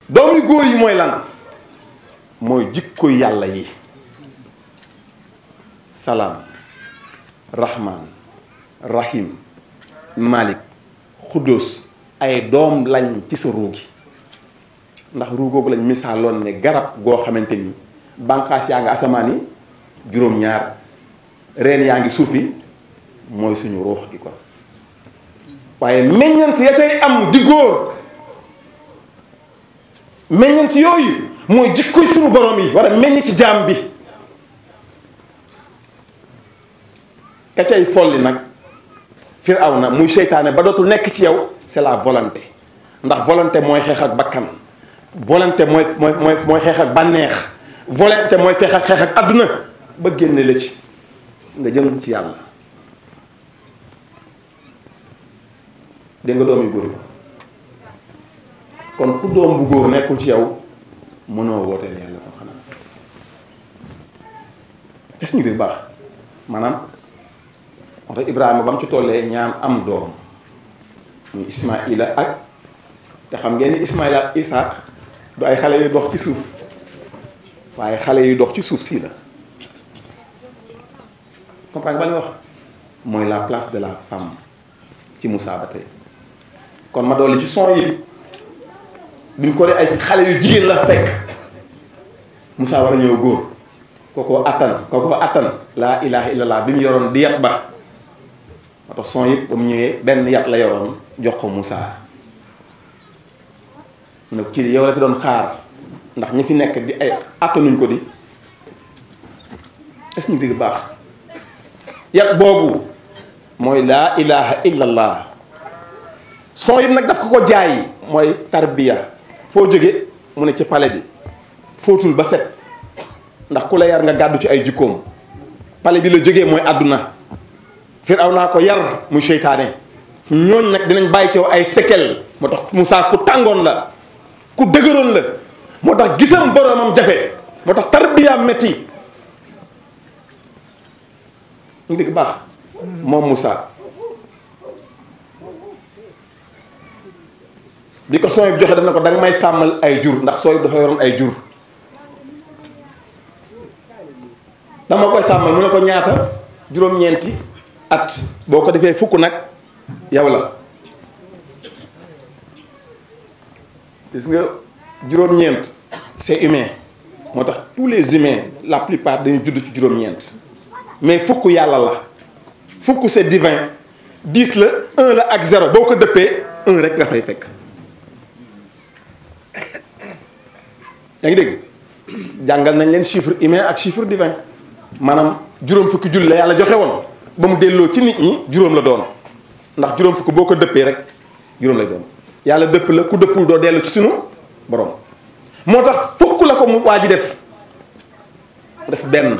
doom yu góor yi mooy lan mooy jikko yàlla yi salaam rahman rahim malik xuddoos ay doom lañ ci sa ruu gi ndax ruu googu lañ misaaloon ne garab goo xamante ni bànqaas yaa ngi asamaan yi juróom-ñaar reen yaa ngi suuf yi mooy suñu ruux gi ko waaye meññant ya cay am di góor meññant yooyu mooy jikkoy suñu borom yi war a meññ ci jaam bi ka cay folli nag Firawna muy seytaane ba dootul nekk ci yow c'est la volonté ndax volonté mooy xeex ak bakkan volonté mooy xeex ak bànneex volonté mooy xeex ak adduna ba génne la ci nga jëm ci yàlla dégg nga doom yu góor yi kon ku doom bu góor nekkul ci yow mënoo wooteel yàlla ko xanaa est-ce que ñu dégg baax maanaam moo tax Ibrahima ba mu ci tollee ñaan am doom muy Ismaïla ak te xam ngeen ni Ismaïla ak Isaac du ay xale yu dox ci suuf waaye xale yu dox ci suuf sii la comprendre ba li wax mooy la place de la femme ci Moussa ba tey kon ma dolli ci son yi bi ñu ko dee ay xale yu jigéen la fekk Moussa war a ñëw góor kooko attan laa ilaha illallah bi mu yoroon di yat ba moo tax son yëpp ba mu ñëwee benn yat la yoroon jox ko Moussa ne kii yow la fi doon xaar ndax ñi fi nekk di ay attanuñ ko di est-ce que ñu dégg baax yat boobu mooy laa ilaha illallah son yëpp nag daf ko jaay mooy tarbiya foo jóge mu ne ci pale bi fóotul ba set ndax ku la yar nga gàddu ci ay jikkoom pale bi la jógee mooy àdduna Firawna ko yar muy seytaane ñooñ nag dinañ bàyyi ci yow ay séquelles moo tax Moussa ku tàngoon la ku dëgëroon la moo tax gisam boromam jafe moo tax tarbiyaam metti ñu dégg baax moom Moussa bi ko sooy joxe daf na ko danga may sàmmal ay jur ndax sooy dafa yoroon ay jur dama koy sàmmal mu ne ko ñaata juróom-ñeenti at boo ko defee fukk nag yow la gis nga juróom-ñeent c'est humain moo tax tous les humains la plupart dañu judd ci juróom-ñeent mais fukk yàlla la fukk c'est divin 10 la 1 la ak 0 boo ko dëppee 1 rek nga fay fekk yaa ngi dégg jàngal nañ leen chiffre humain ak chiffre divin maanaam juróom fukki julli la yàlla joxe woon ba mu delloo ci nit ñi juróom la doon ndax juróom fukk boo ko dëppee rek juróom lay doon yàlla dëpp la ku dëppul doo dellu ci sunu borom moo tax fukk la ko mu waa ji def des benn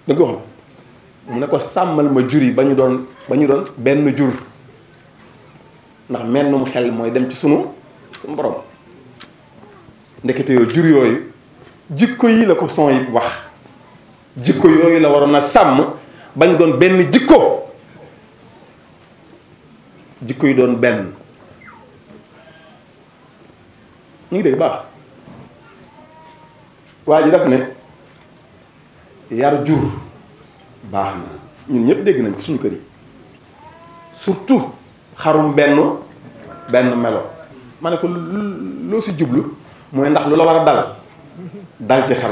da nga ko wax mu ne ko sàmmal ma jur yi ba ñu doon benn jur ndax mennum xel mooy dem ci sunu borom ndekete yoo jur yooyu jikko yi la ko son yi wax jikko yooyu la waroon a sàmm bañ doon benn jikko yi doon benn ñu ngi dégg baax waa ji daf ne yar jur baax na ñun ñëpp dégg nañ ko suñu kër yi surtout xarum benn melo ma ne ko loo si jublu mooy ndax lu la war a dal ci xar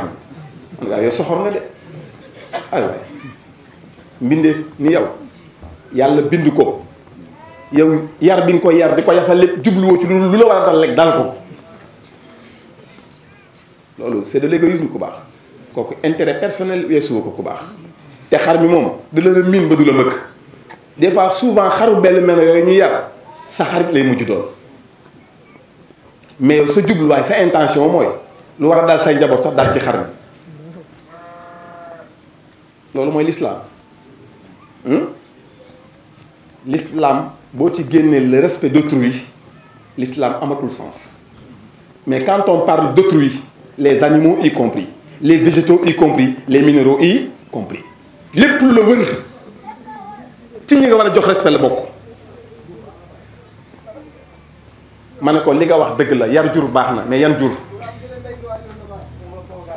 mi waaye yow soxor nga de ay waay mbindeef ni yow yàlla bind ko yow yar bi nga ko yar di ko yafal lépp jubluwoo ci lu la war a dal rek dal ko loolu c'est de l'égoïsme ku baax kooku intérêt personnel weesuwoo ko ku baax te xar mi moom da la miin ba du la mëkk des fois souvent xaru benn melo yooyu ñu yar sa xarit lay mujj doon mais yow sa jubluwaay sa intention mooy lu war a dal say njaboot sax dal ci xar mi loolu mooy l'islam l'islam boo ci génnee le respect d'autrui l'islam amatul sens mais quand on parle d'autrui les animaux y compris les végétaux y compris les minéraux y compris lépp lu la wër ci ñi nga war a jox respect la bokk ma ne ko li nga wax dëgg la yar jur baax na mais yan jur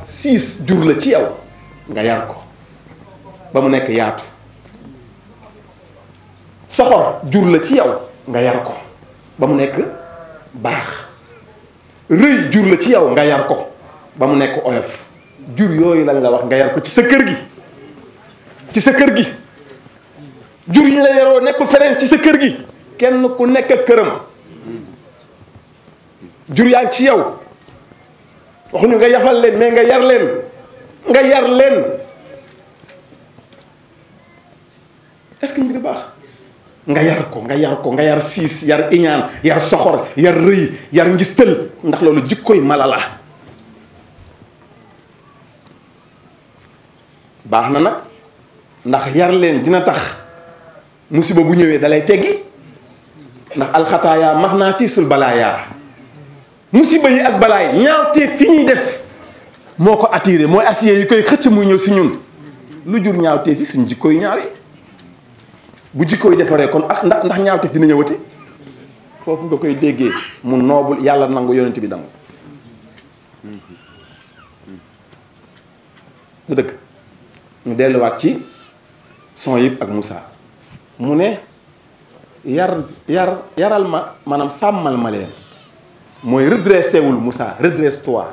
6 jur la ci yow nga yar ko ba mu nekk yaatu. soxor jur la ci yow nga yar ko ba mu nekk baax. rëy jur la ci yow nga yar ko ba mu nekk oyof. jur yooyu lañ la wax nga yar ko ci sa kër gi. ci sa kër gi jur yi la yaroo nekkul feneen ci sa kër gi kenn ku nekk ak këram. jur yaa ngi ci yow waxuñu nga yafal leen mais nga yar leen nga yar leen. est-ce que ñu ngi baax nga yar ko nga yar ko nga yar siis yar iñaan yar soxor yar rëy yar ngistal ndax loolu jikkoy mala la. baax na nag ndax yar leen dina tax musiba bu ñëwee dalay teggi ndax alxataaya max naa tiisul balaayaa. musiba yi ak balaay ñaawtee fi ñuy def moo ko attiré mooy acier yi koy xëcc muy ñëw si ñun lu jur ñaawtee fi suñ jikko yi ñaaw yi bu jikko yi defaree kon ak ndax ñaawtee dina ñëwati foofu nga koy déggee mu noobul yàlla nangu yonent bi nangu du dëgg. ñu delluwaat ci son yëpp ak Moussa mu ne yaral ma maanaam sàmmal ma leen mooy redressé wul Moussa redresse-toi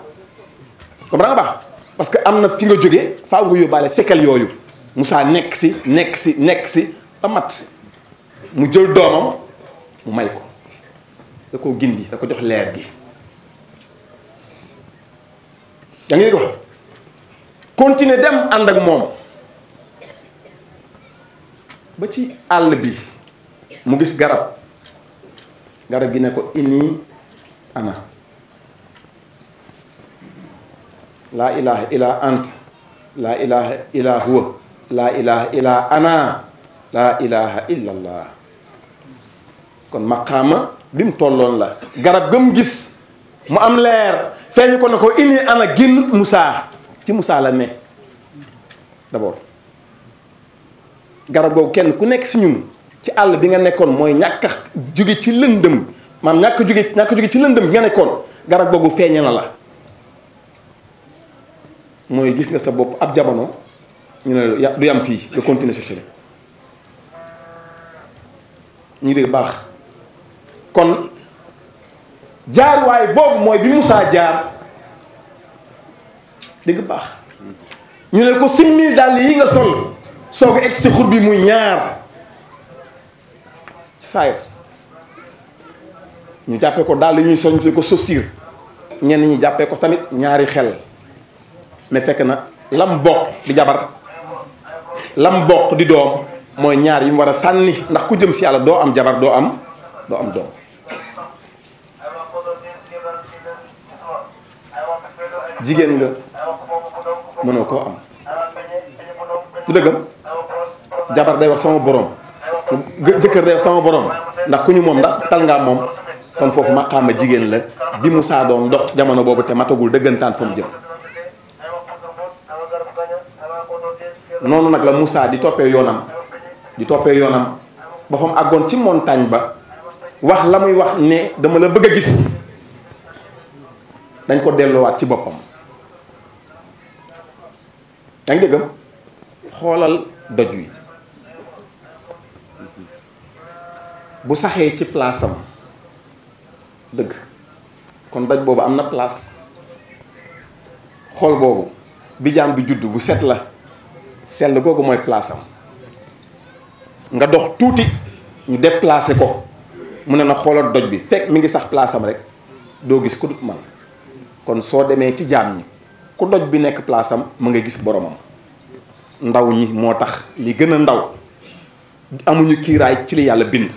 comme nga baax parce que am na fi nga jógee faaw nga yóbbaale séquelles yooyu Moussa nekk si ba mat mu jël doomam mu may ko da ko gindi da ko jox leer gi yaa ngi wax continuer dem ànd ak moom ba ci àll bi mu gis garab gi ne ko inni ana laa ilaha illa ant laa ilaha illa huwa laa ilaha illa ana laa ilaha illa allah kon maqaama bi mu tolloon la garab gëm gis mu am leer feeñu ko ne ko inni ana génn Moussa ci Moussa la ne d'abord garab googu kenn ku nekk si ñun ci àll bi nga nekkoon mooy ñàkk a jóge ci lëndëm maam ñàkk jóge ci lëndëm bi nga nekkoon garab googu feeñe na la mooy gis nga sa bopp ab jamono ñu ne du yam fii nga continuer sa chemin ñu dégg baax kon jaaruwaay boobu mooy bi Moussa jaar dégg baax ñu ne ko simmil dàll yi nga sol soog a egg si xur bi muy ñaar saayir ñu jàppee ko dàll yi ñuy sol ñu ko chaussure ñenn ñi jàppee ko tamit ñaari xel mais fekk na lam bokk di jabar lam bokk di doom mooy ñaar yi mu war a sànni ndax ku jëm si yàlla doo am jabar doo am doom jigéen nga mënoo koo am du dëggam jabar day wax sama borom jëkkër day wax sama borom ndax ku ñu moom ndax tal ngaa moom kon foofu maqaama jigéen la bi Moussa doon dox jamono boobu te matagul dëggantaan fa mu jëm noonu nag la Moussa di toppee yoonam ba fa mu àggoon ci montagne ba wax la muy wax ne dama la bëgg a gis dañ ko delluwaat ci boppam yaa ngi déggam xoolal doj wi bu saxee ci place am dëgg kon doj boobu am na place xool boobu bi jaam bi judd bu set la sell googu mooy place am nga dox tuuti ñu déplacé ko mu ne na xoolal doj bi fekk mi ngi sax place am rek doo gis ku dut man kon soo demee ci jaam ñi ku doj bi nekk place am mu nga gis boromam ndaw ñi moo tax li gën a ndaw amuñu kiiraay ci li yàlla bind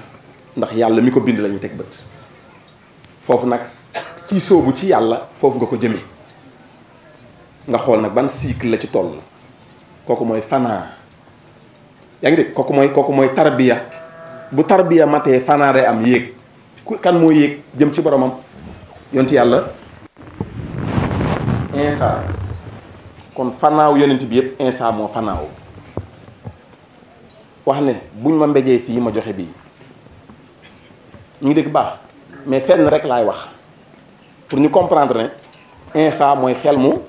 ndax yàlla mi ko bind la ñuy teg bët foofu nag kii soobu ci yàlla foofu nga ko jëmee nga xool nag ban cycle la ci toll kooku mooy fanaa yaa ngi dégg kooku mooy tarbiya bu tarbiya matee fanaa day am yéeg kan moo yéeg jëm ci boromam yonti yàlla Insa kon fanaaw yonent bi yëpp Insa moo fanaaw wax ne buñ ma mbéjee fii ma joxe bii ñu ngi dégg baax mais fenn rek laay wax pour ñu comprendre ne Insa mooy xel mu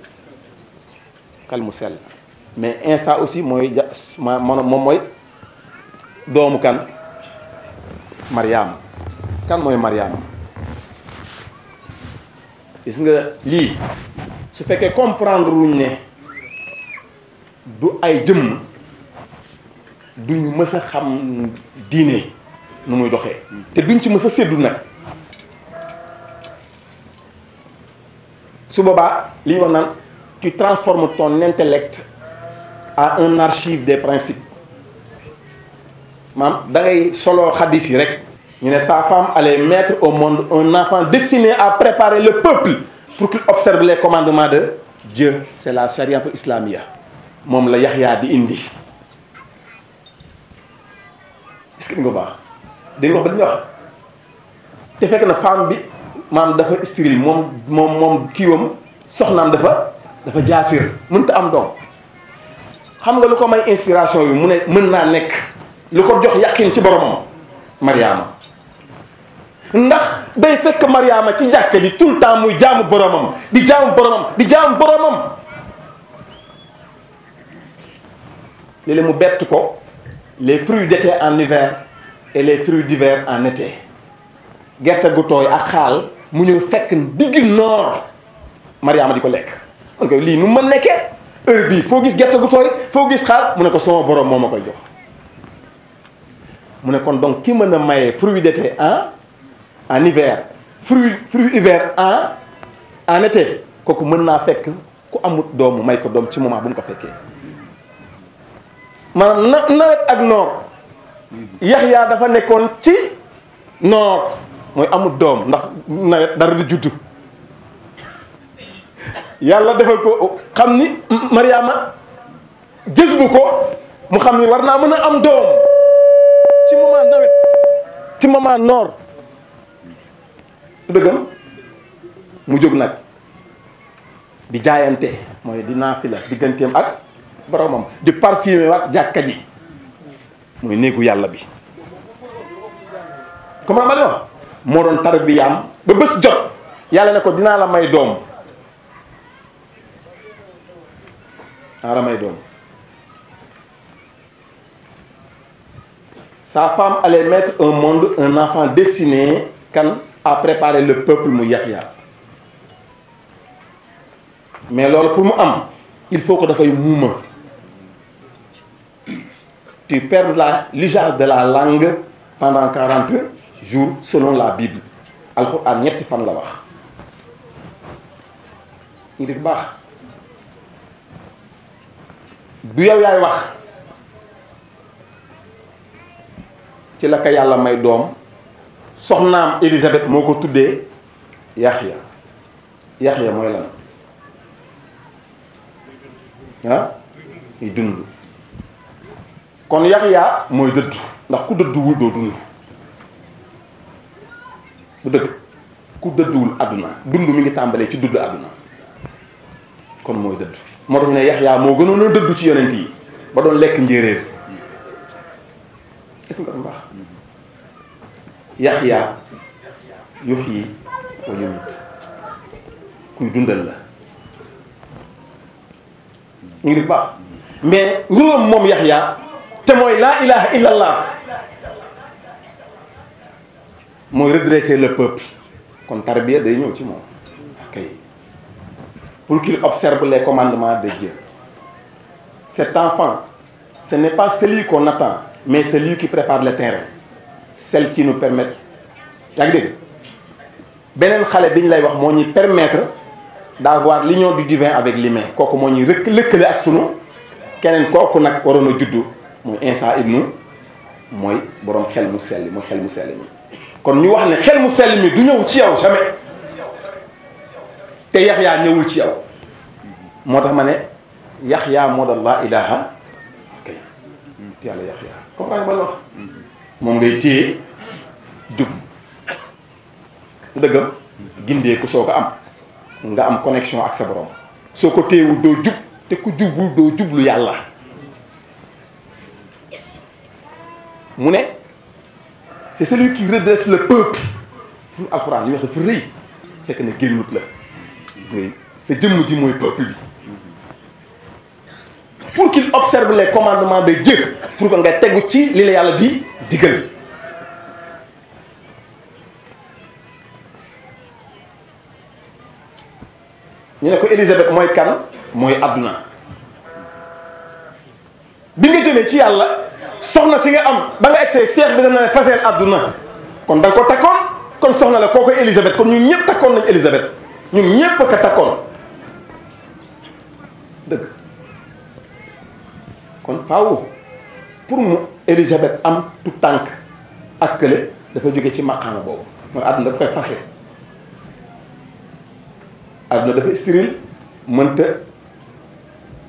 sell mais Insa aussi mooy moom mooy doomu kan Mariama. kan mooy Mariama gis nga lii su fekkee comprendre wuñ ne du ay jëmm duñu mës a xam diine nu muy doxee te duñ ci mës a séddu nag su boobaa li ñu wax naan tu transformes ton intellect à un archive des principes maam da ngay solo xadis yi rek ñu ne sa femme allait mettre au monde un enfant destiné à préparer le peuple pour qu'il observe les commandements de Dieu. C'est la chariatul islamia moom la Yaxya di indi est-ce que nga baax dégg nga wax ba li ñu wax te fekk na femme bi maam dafa stérile moom kiiwam soxnaam dafa jaasir mënta am doom xam nga lu ko may inspiration yi mu ne mën naa nekk lu ko jox yàqin ci boromam Mariama ndax day fekk Mariama ci jàkka ji tout le temps muy jaamu boromam di jaamu boromam léeg-léeg mu bett ko les fruits d'été en hiver et les fruits d'hiver en été gerte gu tooy ak xaal mu ñëw fekk digg noor Mariama di ko lekk man ko lii nu ma nekkee heure bii foo gis gerte gu tooy foo gis xaal mu ne ko sama borom moo ma koy jox mu ne kon donc ki mën a maye fruits d'été en hiver fruits hiver en été kooku mën naa fekk ku amut doom mu may ko doom ci moment bu mu ko fekkee maanaam nawet ak noor Yaxya dafa nekkoon ci noor mooy amut doom ndax nawet dara di juddu yàlla defal ko xam ni Mariama gis bu ko mu xam ni war naa mën a am doom ci moment nawet ci moment noor dëggam mu jóg nag di jaayante mooy di naafila digganteem ak boromam di parfumé waat jàkka ji mooy néegu yàlla bi comme ma wax moo doon tarbiyaam ba bés jot yàlla ne ko dinaa la may doom sa femme allait mettre au monde un enfant destiné à préparer le peuple mu Yaxya mais loolu pour mu am il faut que dafay muuma tu perds l'usage de la langue pendant 40 jours selon la Bible alxuraan ñetti fan la wax ñu di baax du yow yaay wax ci la ko yàlla may doom soxnaam Élisabeth moo ko tuddee Yaxya mooy lan ñuy dund kon Yaxya mooy dëddu ndax ku dëdduwul doo dund bu dëgg ku dëdduwul àdduna dund mi ngi tàmbalee ci dudd àdduna kon mooy dëddu moo tax ne Yaxya moo gënoon a dëddu ci yonent yi ba doon lekk njéeréer gis nga ko baax Yaxya yuhyi wa yumiit kuy dundal la ñu ngi baax mais ruuram moom Yaxya te mooy laa ilaha illallah mooy redresser le peuple kon tarbiya day ñëw ci moom kay pour qu'il observe les commandements de Dieu. Cet enfant ce n'est pas celui qu'on attend mais celui qui prépare le terrain, celle qui nous permet yaa ngi dégg beneen xale bi ñu lay wax moo ñuy permettre d'avoir l'union du divin avec l'humain kooku moo ñuy lëkkale ak sunu keneen kooku nag waroon a juddu mooy Insa ibnu mooy boroom xel mu sell mooy xel mu sell mi kon ñu wax ne xel mu sell mi du ñëw ci yow jamais te Yaxya ñëwul ci yow moo tax ma ne Yaxya moo dal laa ilaha kay te yàlla Yaxya comprendre ba wax moom ngay téye jub dëggam gindee ku soo ko am nga am connexion ak sa borom soo ko téyewul doo jub te ku jubul doo jublu yàlla mu ne c'est celui qui redresse le peuple suñu alxuraan li wax dafa rëy fekk ne génnut la gis nga sa jëmm ji mooy peuple bi pour qu'il observe les commandements de Dieu pour que nga tegu ci li la yàlla di digal ñu ne ko Élisabeth mooy kan mooy àdduna bi nga jëmee ci yàlla soxna si nga am ba nga egsee seex bi dana ne faseel àdduna kon da nga ko takkoon kon soxna la koo koy Élisabeth kon ñun ñëpp takkoon nañ Élisabeth ñun ñëpp a ko takkoon dëgg kon faaw pour mu Élisabeth am tout tànk ak kële dafa jóge ci maqaama boobu mooy àdduna da koy fase àdduna dafa stérile mënta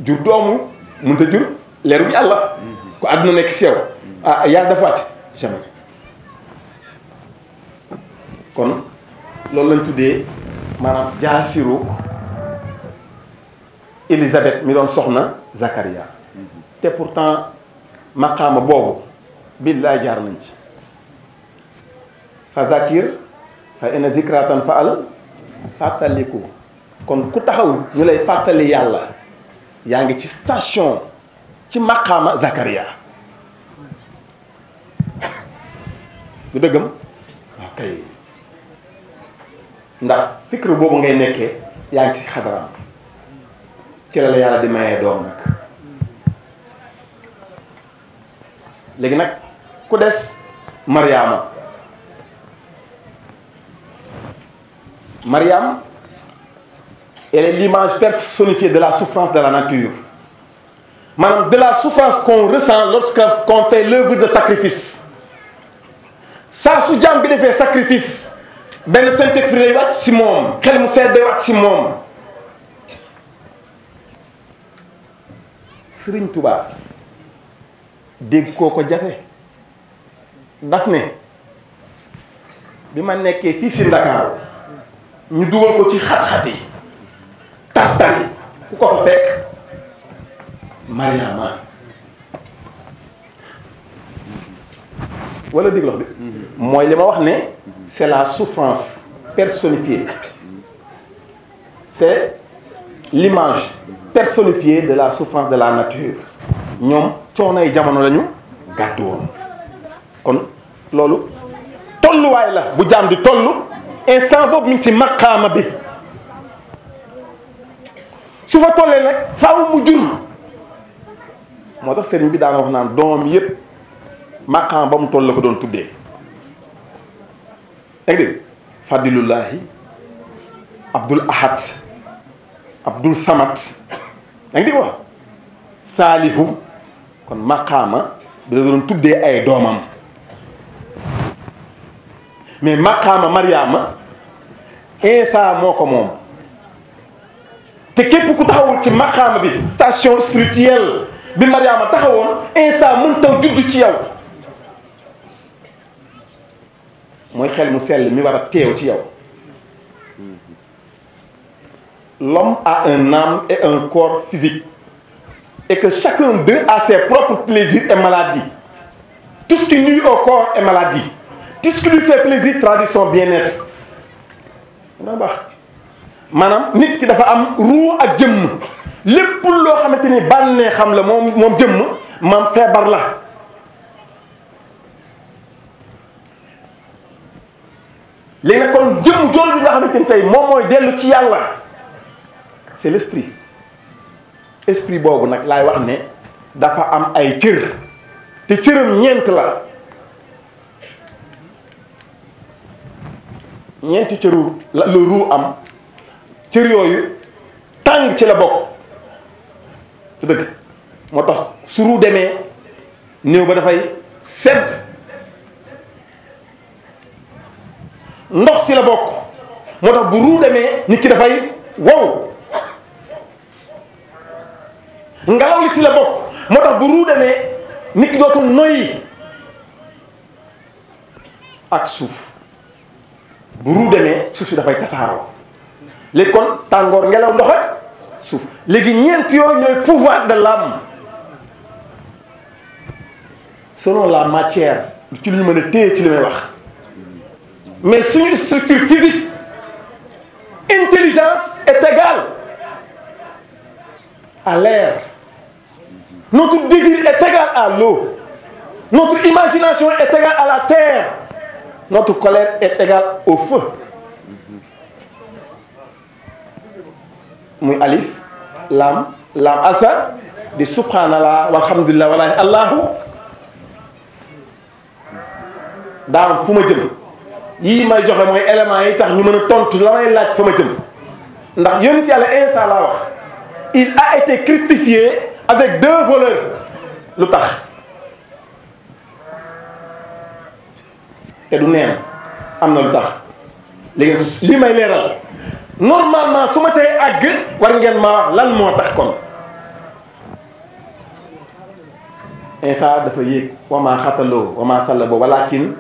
jur doomu mënta jur leeru yàlla ko àdduna nekk si yow ah yàlla dafa wàcc jamais kon loolu lañ tuddee maanaam jaasiru Élisabeth mi doon soxna Zakaria te pourtant maqaama boobu billaay jaar nañ ci fa zakir fa inna zikratan fa al fàttaliku kon ku taxaw ñu lay fàttali yàlla yaa ngi ci station ci maqaama Zakaria du dëggam ok ndax fikru boobu ngay nekkee yaa ngi ci xadaraam ci la yàlla di mayee doom nag léegi nag ku des Mariama elle est l'image personnifiée de la souffrance de la nature maanaam de la souffrance qu'on ressent lorsqu'on fait l'œuvre de sacrifice saa su jaam bi defee sacrifice benn Saint-Esprit day wàcc si moom xel mu sedd day wàcc si moom Sëriñ Tuubaa dégg koo ko jafe daf ne bi ma nekkee fii si Ndakaaru ñu dugal ko ci xat-xat yi tartar yi ku ko fa fekk Mariama wala dégg lox bi mooy li ma wax ne c'est la souffrance personnifiée c'est l'image personnifiée de la souffrance de la nature ñoom coonay jamono lañu gàddu woon kon loolu tolluwaay la bu jaam di tollu instant boobu mi ngi ci maqaama bi su fa tollee nag faaw mu jur moo tax sëriñ bi daana wax naan doom yépp maqaama ba mu toll la ko doon tuddee dégg nga Fadilullahi Abdul Ahad Abdul Samad da nga di wax Saalihu kon maqaama bi la doon tuddee ay doomam mais maqaama Mariama Isa moo ko moom te képp ku taxawul ci maqaama bi station spirituelle bi Mariama taxawoon Isa mën taw judd ci yow mooy xel mu sell mi war a teew ci yow l'homme a un âme et un corps physique et que chacun d'eux a ses propres plaisirs et maladies. Tout ce qui nuit au corps est maladie. Tout ce qui lui fait plaisir traduit son bien-être. maanaam nit ki dafa am ruu ak jëmm lépp loo xamante ni bànnee xam la moom jëmm maam feebar la léegi nag kon jëmm jooju nga xamante ni tey moom mooy dellu ci yàlla c'est l'esprit esprit boobu nag laay wax ne dafa am ay cër te cëram ñeent la ñeenti cëru la le ruu am cër yooyu tàng ci la bokk su dëgg moo tax su ruu demee néew ba dafay sedd ndox si la bokk moo tax bu ruu demee nit ki dafay wow ngelaw li si la bokk moo tax bu ruu demee nit ki dootul noyyi ak suuf bu ruu demee suuf si dafay tasaaroo léegi kon tàngoor ngelaw ndox ak suuf léegi ñeent yooyu ñooy pouvoir de l'âme selon la matière ci lu ñu mën a téye ci li may wax mais suñu structure physique intelligence est égale à l'air. Notre désir est égal à l'eau. Notre imagination est égale à la terre. Notre colère est égale au feu. muy alif lam alsa di subhanallah walhamdulillah wala allahu daam fu ma jëm yii may joxe mooy éléments yi tax ñu mën a tontu la may laaj fa ma jëm ndax yonent yàlla Iisaa laa wax il a été crucifié avec 2 voleurs lu tax te du neen am na lu tax léegi li may leeral normalement su ma cay àgg war ngeen ma wax lan moo tax kon Iisaa dafa yéeg wa maa xataloo wa maa sallaboo walakin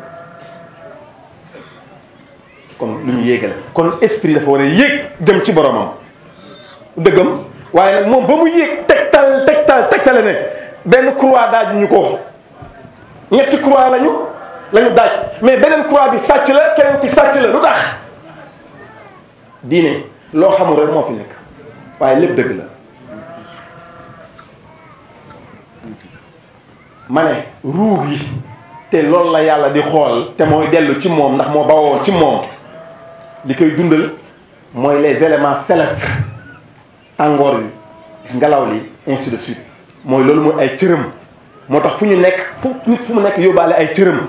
kon lu ñu yéegale kon esprit dafa war a yéeg jëm ci boromam dëggam waaye nag moom ba mu yéeg tegtale ne benn croix daaj ñu ko ñetti croix lañu daaj mais beneen croix bi sàcc la keneen ki sàcc la lu tax diine loo xamul rek moo fi nekk waaye lépp dëgg la ma ne ruux yi te loolu la yàlla di xool te mooy dellu ci moom ndax moo bawoo ci moom li koy dundal mooy les éléments célestes tàngoor bi ngelaw li ainsi de suite mooy loolu mooy ay cërëm moo tax fu ñu nekk fu mu nekk yóbbaale ay cërëm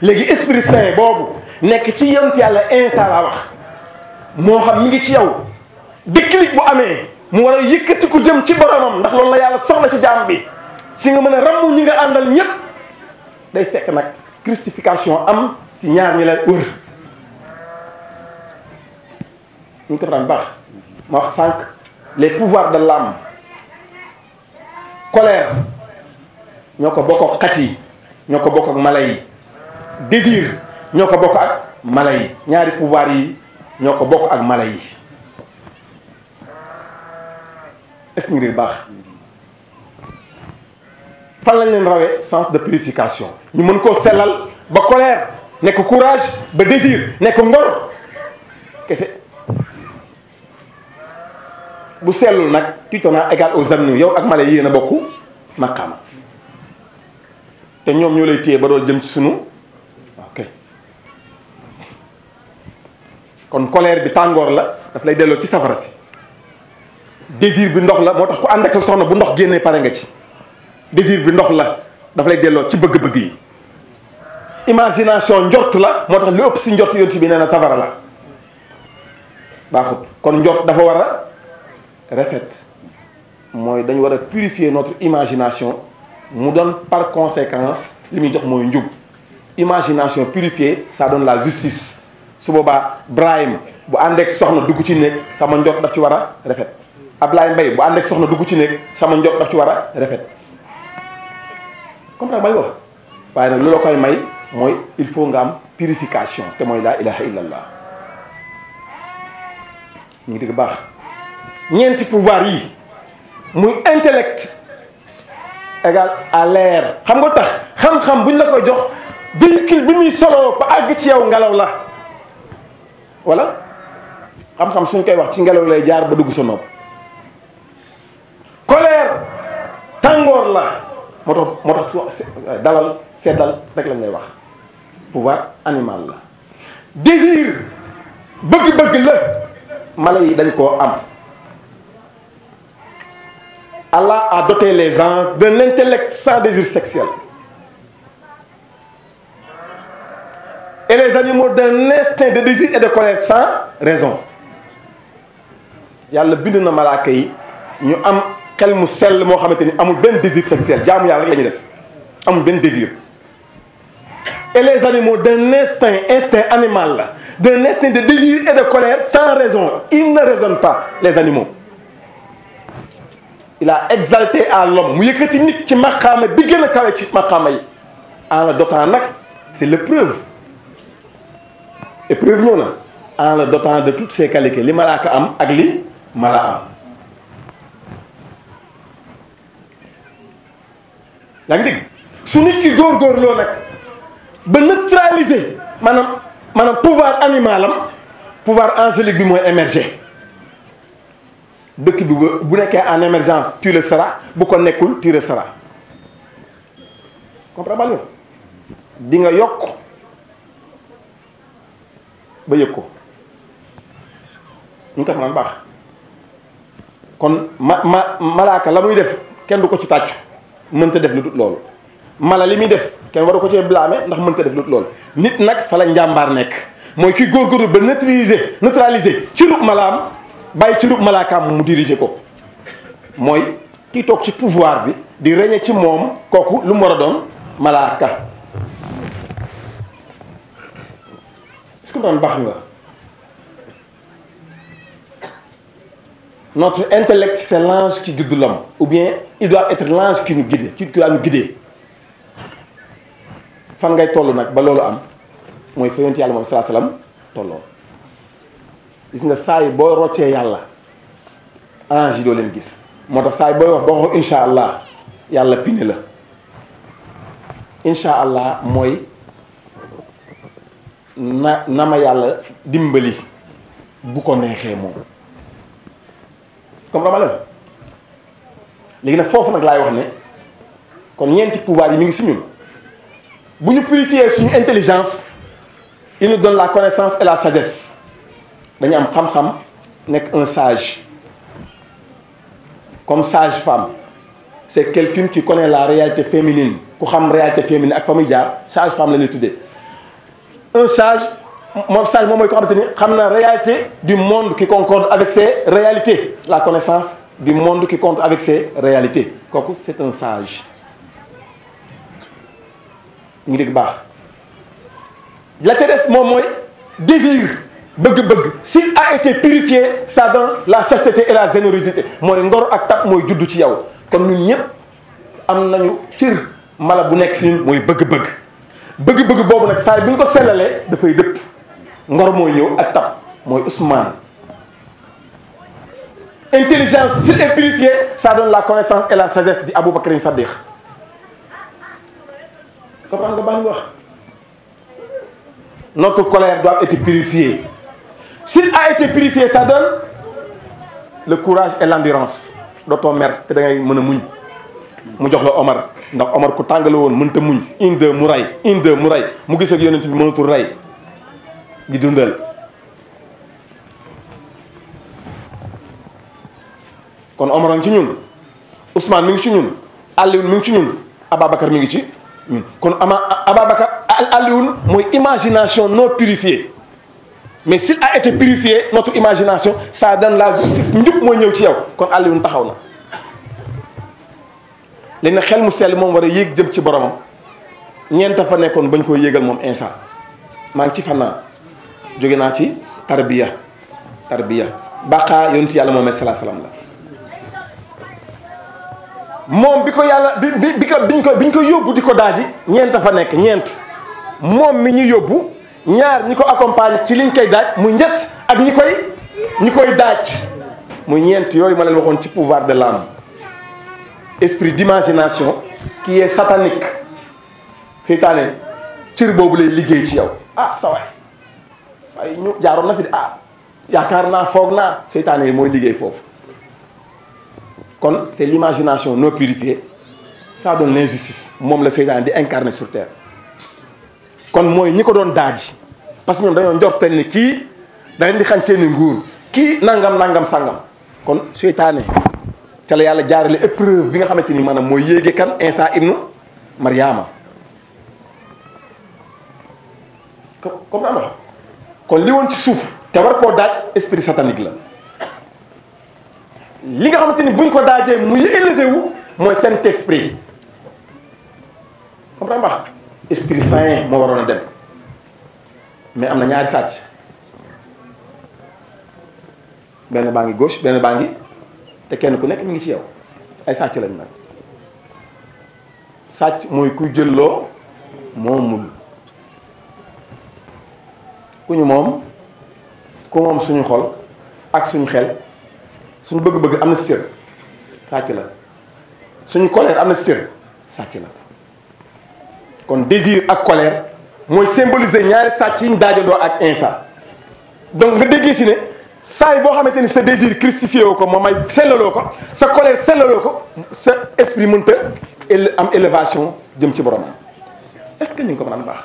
léegi esprit saint boobu nekk ci yonent yàlla Iisaa laa wax moo xam mi ngi ci yow déclic bu amee mu war a yëkkati ku jëm ci boromam ndax loolu la yàlla soxla ci jaam bi si nga mën a ràmm ñi nga àndal ñépp day fekk nag christification am ci ñaar ñi la wër ñu ko daan baax ma wax sànq les pouvoirs de l'âme colère ñoo ko bokk ak xat yi ñoo ko bokk ak mala yi désir ñoo ko bokk ak mala yi ñaari pouvoir yi ñoo ko bokk ak mala yi est-ce que ñu ngi baax fan lañ leen rawee sens de purification ñu mën koo sellal ba colère nekk courage ba désir nekk ngor kese bu sellul nag tu t'en as égal aux animaux yow ak mala yi yéen a bokk maqaama te ñoom ñoo lay téye ba dool jëm ci sunu ok kon colère bi tàngoor la daf lay delloo ci safara si désir bi ndox la moo tax ku ànd ak sa soxna bu ndox génnee pare nga ci désir bi ndox la daf lay delloo ci bëgg-bëgg yi imagination njort la moo tax li ëpp si njort yonent bi nee na safara la baaxut kon njort dafa war a rafet mooy dañu war a purifier notre imagination mu doon par conséquence li muy jox mooy njub imagination purifiée ça donne la justice su boobaa Brahim bu ànd ak soxna dugg ci néeg sama njort daf ci war a rafet Ablaye Mbaye bu ànd ak soxna dugg ci néeg sama njort daf ci war a rafet comme nag may wax waaye nag lu la koy may mooy il faut nga am purification te mooy laa ilaha illallah ñu ngi dégg baax ñeenti pouvoir yi muy intellect égal à l'air xam nga tax xam-xam bu ñu la koy jox véhicule bi muy solo ba àgg ci yow ngelaw la wala xam-xam suñ koy wax ci ngelaw lay jaar ba dugg sa nopp colère tàngoor la moo tax dalal seddal rek lañ lay wax pouvoir animal la désir bëgg-bëgg la mala yi dañ koo am Allah a doté les gens d'un intellect sans désir sexuel et les animaux d'un instinct de désir et de colère sans raison yàlla bind na malaaka yi ñu am xel mu sell moo xamante ni amul benn désir sexuel jaamu yàlla rek la ñuy def amul benn désir et les animaux d'un instinct animal la d'un instinct de désir et de colère sans raison ils ne raisonnent pas les animaux il a exalté à l'homme mu yëkkati nit ci maqaama bi gën a kawe ci maqaama yi en la dotant nag c'est l'épreuve épreuve ñëw na en la dotant de toutes ces qualités li malaaka am ak li mala am yaa ngi dégg su nit ki góorgóorloo nag ba neutraliser maanaam pouvoir animal am pouvoir angélique bi mooy émerger dëkk bi bu nekkee en émergence tu le seras bu ko nekkul tu le seras comprends nga di nga yokk ba yëg ko ñu ngi ko xam baax kon malaaka la muy def kenn du ko ci tàccu mënta def lu dul loolu mala li muy def kenn waru ko cee blâmer ndax mënta def lu dul loolu nit nag fa la njàmbaar nekk mooy ki góorgóorlu ba neutraliser ci rub malaam bàyyi ci rub malaakaam mu diriger ko mooy kii toog ci pouvoir bi di régner ci moom kooku lu mu war a doon malaaka est-ce que baax nga notre intellect c'est l'ange qui guide l'homme ou bien il doit être l'ange qui nous guide qui doit nous guider fan ngay toll nag ba loolu am mooy fa yonent yàlla moom salaa salaam tolloo gis nga saa yi boo roccee yàlla ange yi doo leen gis moo tax saa yi booy wax boo wax insha allah yàlla pine la insha allah mooy na ma yàlla dimbali bu ko neexee moom comme la léegi nag foofu nag laay wax ne kon ñeenti pouvoir yi mi ngi si ñun bu ñu purifier suñu intelligence il nous donne la connaissance et la sagesse dañu am xam-xam nekk un sage comme sage femme c'est quelqu'un qui connaît la réalité féminine ku xam réalité féminine ak fa muy jaar sage femme la ñuy tuddee un sage moom mooy ko xamante ni xam na réalité du monde qui concorde avec ses réalités la connaissance du monde qui concorde avec ses réalités kooku c'est un sage ñu ngi dégg baax la ca des moom mooy désir bëgg-bëgg s'il a été purifié ça donne la chasteté et la générosité mooy ngor ak tab mooy juddu ci yow kon ñun ñëpp am nañu cër mala bu nekk si ñun mooy bëgg-bëgg bëgg-bëgg boobu nag saa yi bu ñu ko sellalee dafay dëpp ngor mooy ñëw ak tab mooy Ousmane intelligence s'il est purifié ça donne la connaissance et la sagesse di Aboubacar Saddiq comprendre nga baax nga wax notre colère doit être purifiée s'il a été purifié ça donne le courage et l'endurance dootoo mer te da ngay mën a muñ mu jox la Omar ndax Omar ku tàngale woon mënta muñ inde mu rey mu gis ak yonent bi mënatul rey di dundal kon Omar a ngi ci ñun Ousmane mi ngi ci ñun Alioune mi ngi ci ñun Ababacar mi ngi ci ñun kon Ababacar Alioune mooy imagination non purifiée mais s'il a été purifié notre imagination ça donne la justice njub mooy ñëw ci yow kon Alioune taxaw na léegi nag xel mu sell moom war a yéeg jëm ci boromam ñeenta fa nekkoon bañ koo yéegal moom instant maa ngi ci fannaa jóge naa ci tarbiya baqaa yonent yàlla moom salaa salaam la moom bi ko yàlla biñ ko yóbbu di ko daaji ñeenta fa nekk ñeent moom mi ñu yóbbu ñaar ñi ko accompagne ci liñ koy daaj muy njëtt ak ñi koy daaj muy ñeent yooyu ma leen waxoon ci pouvoir de l'âme esprit d'imagination qui est satanique seytaane cër boobu lay liggéey ci yow saa yi ñu jaaroon na fi de yaakaar naa foog naa seytaane yi mooy liggéey foofu kon c'est l'imagination non purifiée ça donne l'injustice moom la seytaane di incarner sur terre kon mooy ñi ko doon daaji parce que ñoom dañoo njortal ni kii da leen di xañ seeni nguur kii nangam sangam kon seytaane ca la yàlla jaarale épreuve bi nga xamante ni maanaam mooy yéege kan Isa ibnu Mariama comme am kon li woon ci suuf te war koo daaj esprit satanique la li nga xamante ni buñ ko daajee muy élevé wu mooy Saint-Esprit comme baax esprit saint moo waroon a dem mais am na ñaari sàcc benn baa ngi gauche benn baa ngi te kenn ku nekk mi ngi ci yow ay sàcc lañ nag sàcc mooy kuy jëlloo moomul ku ñu moom ku moom suñu xol ak suñu xel suñu bëgg-bëgg am na si cër sàcc la suñu colère am na si cër sàcc la kon désir ak colère mooy symboliser ñaari sàcc yi ñu daajandoo ak Insa. donc nga déggee si ne saa yi boo xamante ni sa désir christifié woo ko moom may sellaloo ko sa colère sellaloo ko sa esprit mënta am élévation jëm ci boromam. est-ce que ñu ngi ko mën a baax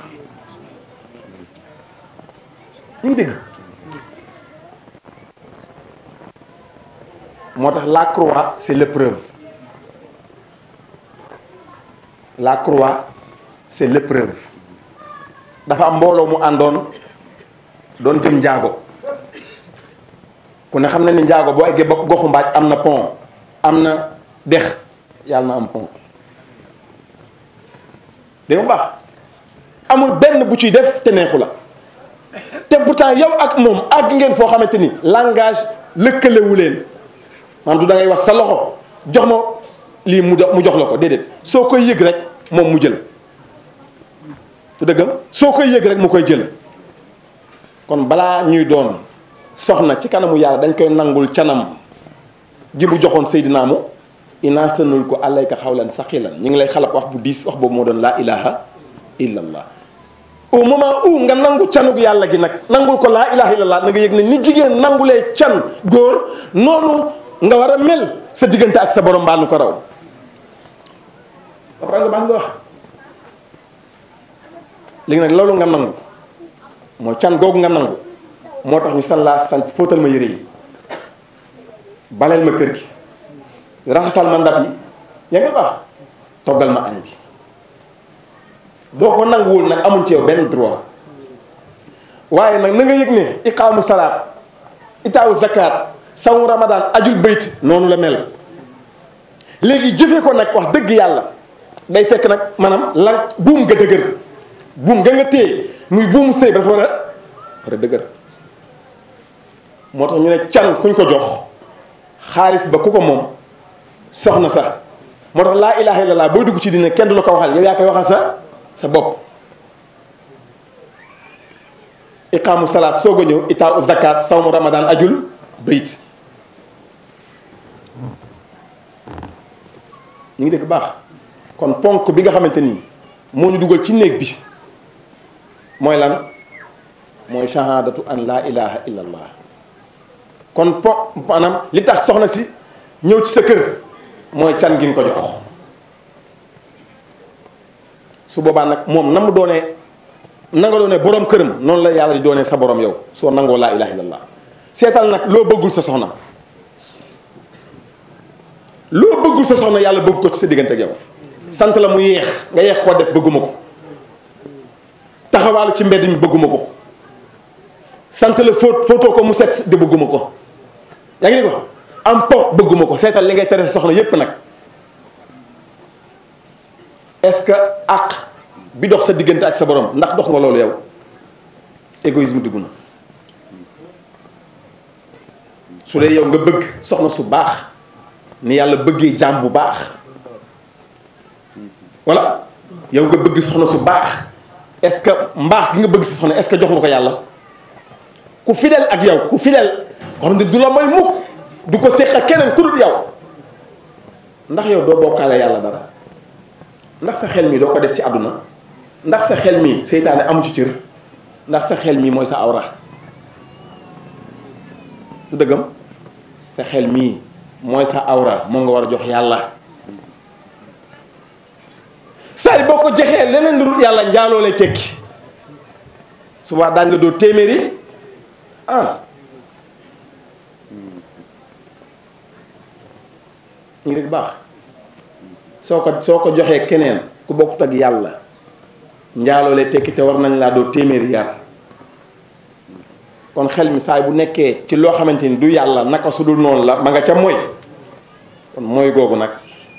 ñu ngi dégg. moo tax la croix c'est l'épreuve. la croix c'est l'épreuve. dafa am mbooloo mu àndoon doon jëm njaago ku ne xam na ni njaago boo eggee ba goxu mbaaj am na pont am na dex yàlla na am pont dégg nga baax amul benn bu ciy def te neexu la te pourtant yow ak moom àgg ngeen foo xamante ni langage lëkkalewu leen maanaam du da ngay wax sa loxo jox ma lii mu jox la ko déedéet soo koy yëg rek moom mu jël du dëggam soo koy yëg rek mu koy jël. kon balaa ñuy doon soxna ci kanamu yàlla dañ koy nangul canam gi mu joxoon Seydina mu inaa sënul ko alayka xawlan saqilan ñu ngi lay xalab wax bu diis wax boobu moo doon laa ilaha illallah. au moment où nga nangu canug yàlla gi nag nangul ko laa ilaha illallah na nga yëg ne ni jigéen nangulee can góor noonu nga war a mel sa diggante ak sa borom mbaa nu ko raw. ba nga wax léegi nag loolu nga nangu. mooy can googu nga nangu moo tax ñu san laa sant fóotal ma yére yi baleel ma kër gi raxasal ma ndab yi yaa ngi baax toggal ma añ bi boo ko nanguwul nag amul ci yow benn droit waaye nag na nga yëg ne iqaamu salaat itaawu zakat sawu ramadan ajul bayt noonu la mel léegi jëfee ko nag wax dëgg yàlla day fekk nag maanaam lan buum nga dëgër buum nga téye muy buumu sëy ba dafa war a dëgër moo tax ñu ne can kuñ ko jox xaalis ba ku ko moom soxna sax moo tax laa ilaha illallah booy dugg ci dina kenn du la ko waxal yow yaa koy waxal sa bopp. iqaamu salaat soog a ñëw itaawu zakat sawmu ramadan ajul bayit ñu ngi dégg baax kon ponk bi nga xamante ni moo ñu dugal ci néeg bi mooy lan mooy shahadatu an laa ilaha illa allah kon maanaam li tax soxna si ñëw ci sa kër mooy can gi nga ko jox su boobaa nag moom na mu doonee na nga doonee borom këram noonu la yàlla di doonee sa borom yow soo nangoo laa ilaha illa allah seetal nag loo bëggul sa soxna loo bëggul sa soxna yàlla bëgg ko ci sa diggante ak yow sant la mu yeex nga yeex koo def bëgguma ko taxawaalu ci mbedd mi bëgguma ko sant la footoo ko mu set di bëgguma ko yaa ngi ni ko am po bëgguma ko seetal li ngay tere sa soxna yépp nag est-ce que àq bi dox sa diggante ak sa borom ndax dox nga loolu yow égoïsme dugg na su dee yow nga bëgg soxna su baax ni yàlla bëggee jaam bu baax voilà yow nga bëgg soxna su baax est-ce que mbaax gi nga bëgg sa soxna est-ce que jox nga ko yàlla ku fidèle ak yow ku fidèle ko xam ne du la may mukk du ko séq ak keneen ku dul yow ndax yow doo bokkaale yàlla dara ndax sa xel mi doo ko def ci àdduna ndax sa xel mi seytaane amu ci cër ndax sa xel mi mooy sa awra du dëggam sa xel mii mooy sa awra moom nga war a jox yàlla saa yi boo ko joxee leneen lu dul yàlla njaaloo lay tekki suba daañ nga doo téeméeri ñu ngi rek baax soo ko joxee keneen ku bokkut ak yàlla njaaloo lay tekki te war nañ laa doo téeméeri yar kon xel mi saay bu nekkee ci loo xamante ni du yàlla naka su dul noonu la ma nga ca mooy kon mooy googu nag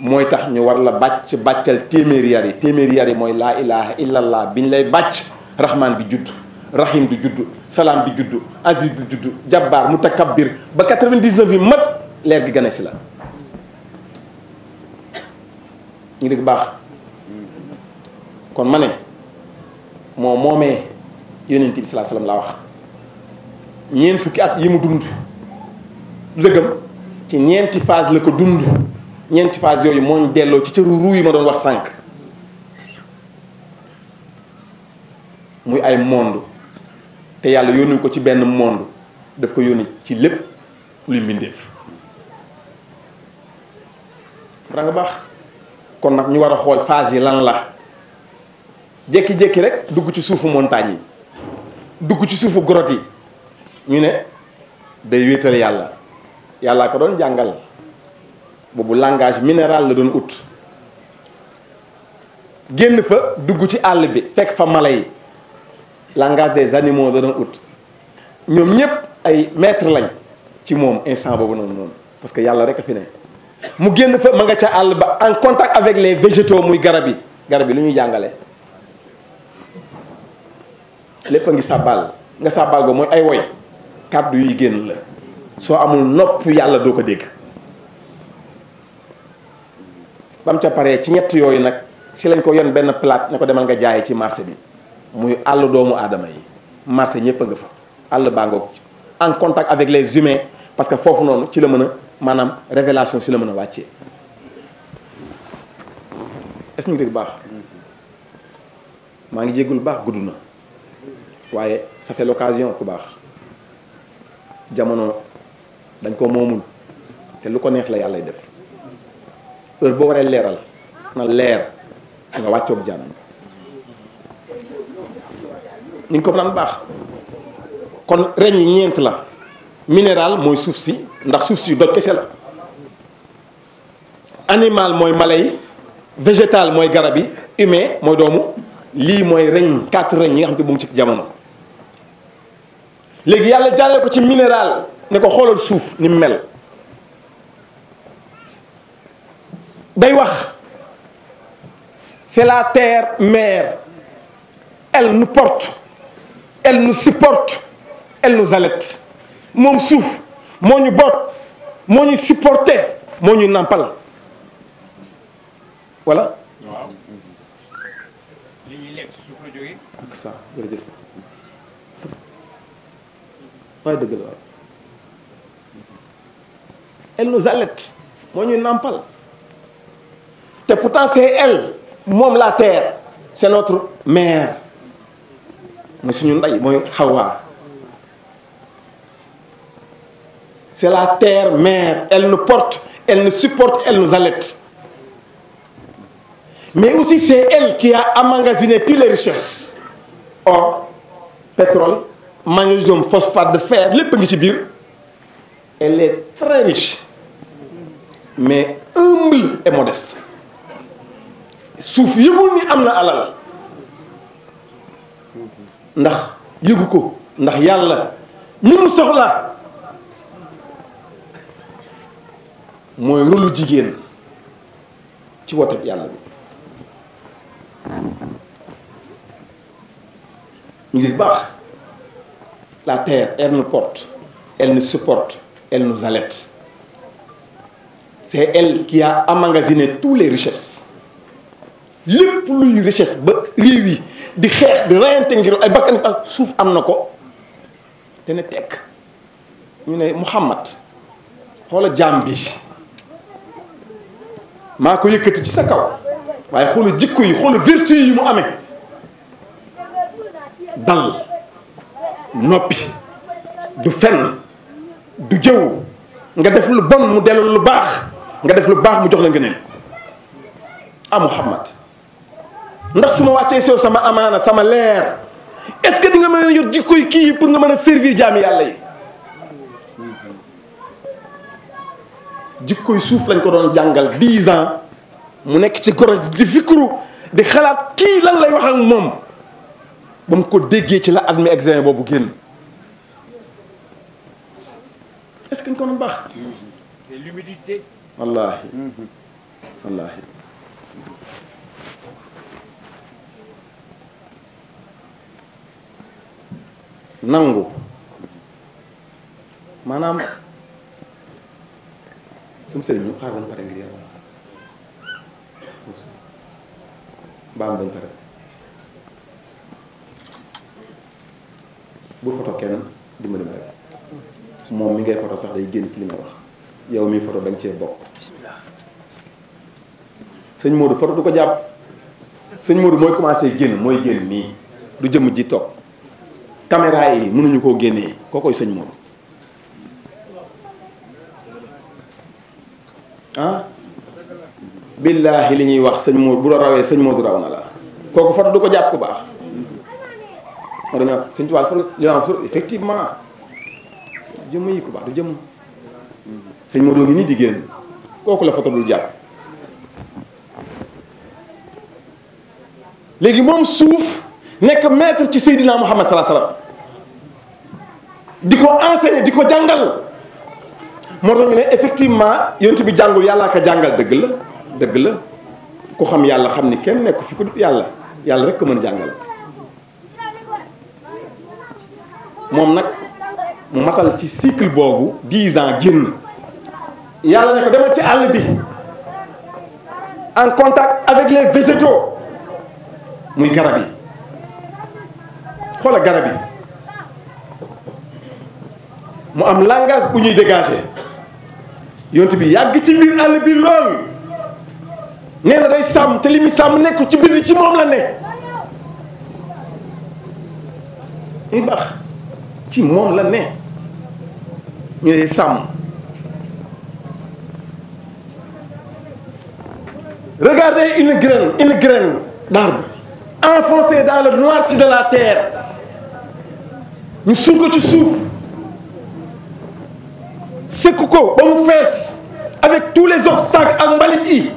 mooy tax ñu war la bàccal téeméeri yar yi mooy laa ilaha illallah biñ lay bàcc rahman di judd rahim di judd salaam di judd aziz di judd jabbaar mutakabbir ba 99 yi mat leer gi gane si la ñu dégg baax kon ma ne moomee yonent bi sallallahu alayhi wasallam laa wax ñeent fukki at yi mu dund dëggam ci ñeenti phase la ko dund ñeenti phase yooyu moo ñu delloo ci cëru ruu yi ma doon wax sànq muy ay monde te yàlla yónni ko ci benn monde daf ko yónni ci lépp luy mbindeef ra nga baax kon nag ñu war a xool phase yi lan la jékki-jékki rek dugg ci suufu montagne yi dugg ci suufu grotte yi ñu ne day wéetal yàlla yàllaa ko doon jàngal boobu langage minéral la doon ut génn fa dugg ci àll bi fekk fa mala yi langage des animaux la doon ut ñoom ñëpp ay maître lañ ci moom instant boobu noonu parce que yàlla rek a fi ne mu génn fa ma nga ca àll ba en contact avec les végétaux muy garab yi lu ñuy jàngale lépp a ngi sàbbaal nga sàbbaal go mooy ay woy kàddu yuy génn la soo amul nopp yàlla doo ko dégg bam ca paree ci ñett yooyu nag si lañ ko yon benn plate ne ko demal nga jaay ci marché bi muy àll doomu aadama yi marché ñëpp a nga fa àll baa ngoog en contact avec les humains parce que foofu noonu ci la mën a maanaam révélation si la mën a wàccee est-ce que ñu dégg baax maa ngi jéggul baax gudd na waaye ça fait l'occasion ku baax jamono dañ ko moomul te lu ko neex la yàllay def heure boo waree leeral na leer nga wàccoog jàmm ñu ngi ko naan baax kon reñ yi ñeent la minéral mooy suuf si ndax suuf si doj kese la animal mooy mala yi végétal mooy garab yi humain mooy doomu lii mooy reñ 4 reñ yi nga xam te mu ngi ci jamono léegi yàlla jàllale ko ci minéral ne ko xoolal suuf ni mu mel day wax c'est la terre mère elle nous porte elle nous supporte elle nous allaite moom suuf moo ñu boot moo ñu supporté moo ñu nàmpal voilà. waaw li ñuy lekk ci suuf la jógee. ak ça jërëjëf waaye dëgg la waaw elle nous allaite moo ñu nàmpal te pourtant c'est elle moom la terre c'est notre mère mooy suñu ndey mooy Hawa. C'est la terre mère, elle nous porte, elle nous supporte, elle nous allaite. Mais aussi c'est elle qui a emmagasiné toutes les richesses. Or, pétrole, magnésium, phosphate de fer, lépp ngi ci biir. Elle est très riche, mais humble et modeste. Suuf yëgul ni am na alal ndax yëgu ko ndax yàlla ni mu soxla mooy rôlu jigéen ci wote yàlla bi ñu ngi baax la terre elle nous porte elle nous supporte elle nous allaite c'est elle qui a emmagasiné toutes les richesses lépp luy richesse ba réew yi di xeex di rayante ngir ay bakkan ak suuf am na ko te ne tekk ñu ne Muhammad xoola jaam bi maa ko yëkkati ci sa kaw waaye xoola jikko yi xoola vertu yi mu amee dal noppi du fen du jëw nga def lu bon mu dellu lu baax nga def lu baax mu jox la ngëneel ah Muhammad ndax su ma wàccee sew sama amaana sama leer est-ce que di nga mën a yor jikko yi kii pour nga mën a servir jaami yàlla yi jikkoy suuf lañ ko doon jàngal 10 ans mu nekk ci goro di fikru di xalaat kii lan lay wax ak moom ba mu ko déggee ci la admis examen boobu génn est-ce que ñu ko doon baax. c'est l'humilité. wallaahi wallaahi. nangu maanaam suñu sëriñ ñu xaar bañ pare ngir yàlla baam bañ pare bu photo kenn dimbali ma rek moom mi ngay photo sax day génn ci li may wax yow mi photo da nga cee bokk sëñ Modou photo du ko jàpp sëñ Modou mooy commencé génn mooy génn nii du jëmm ji toog caméra yi mënuñu koo génnee kookoy sëñ Modou ah billaahi li ñuy wax sëñ Modou bu la rawee sëñ Modou raw na la kooku foto du ko jàpp ku baax moo dañoo sëñ Tuubaa li am effectivement jëmm yi ku baax du jëmm sëñ Modou ngi nii di génn kooku la foto dul jàpp léegi moom suuf nekk maître ci Seydina Muhammad sallallahu alayhi wasallam di ko enseigner di ko jàngal moo tax ñu ne effectivement yonent bi jàngul yàllaa ko jàngal dëgg la ku xam yàlla xam ni kenn nekk fi ku dul yàlla rek ko mën jàngal moom nag mu matal ci cycle boobu 10 ans génn yàlla ne ko demal ci àll bi en contact avec les végétaux muy garab yi xoola garab yi mu am langage bu ñuy dégager yonent bi yàgg ci biir àll bi lool nee na day sàmm te li muy sàmm nekku ci biir ci moom la ne muy baax ci moom la ne ñu day sàmm regardez une graine d'arbre enfoncée dans le noirci de la terre ñu suul ko ci suuf sëkk ko ba mu fees avec tous les obstacles ak mbalit yi